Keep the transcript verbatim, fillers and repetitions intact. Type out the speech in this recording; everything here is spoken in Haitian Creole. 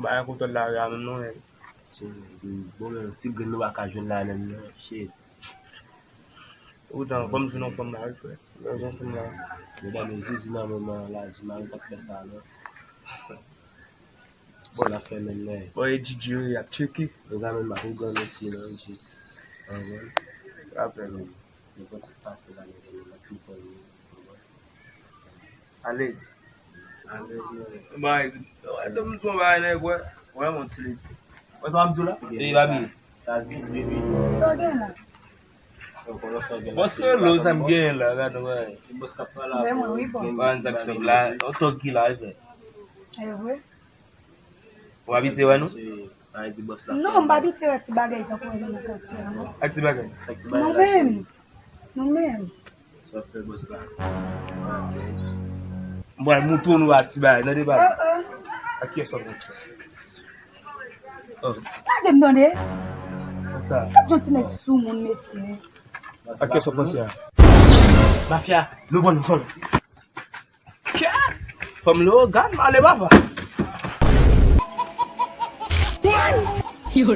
Pa gen kontwòl lari a menm non, men. Ti, bon, men ti grenn nou pa ka jwenn la menm non, shit. Ou tan, fò m jwenn yon fanm la, wi, frè. Lè yon fanm la. Medam, e zizi nan men mwen la, di mari k ap fè sa non. Bon, n ap fè menm nèg. Bon, e Djidji wi, y ap tcheke. Mezanmi, m pa pou grann mesye non, Djidji. Anvan. Rapèl ou. Nenpòt sa k pase la, mezanmi, m ap tou pran li. Alèz. Alèz, mwen. Bay, wè, dòm sou bay nèg, wè. Wè, mon ti ledi. Wè sa m di w la? E, Babi. Sa zizi, wi. Sa w gen la? Bon, se lo sa m gen la, gade, wè. Bòs k ap pale avè w. Mwen, wi, bòs. Ban tak tok la, on tok ki la, e fè. E vre? Ou abitye wè nou? Non, m pa abitye wè ti bagay tankou wè nou nan katye a, non. Ak ti bagay? Nou menm. Nou menm. M pral moutre nou a ti bagay, tande bagay. Ah, ah. Ak kiyès w ap konsa? Oh. Gade m tande. Konsa. Gad jan ti nèg sou moun, mesye. Ak kiyès w ap konsa? Mafya, nou bon, nou bon. Kè! Fanm leogan, m ale papa. Yo,